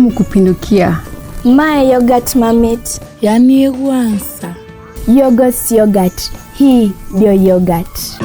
Tamu kupindukia. Mae yogurt mamit. Yani gwansa. Yogo's yogurt. Hii ndio yogurt.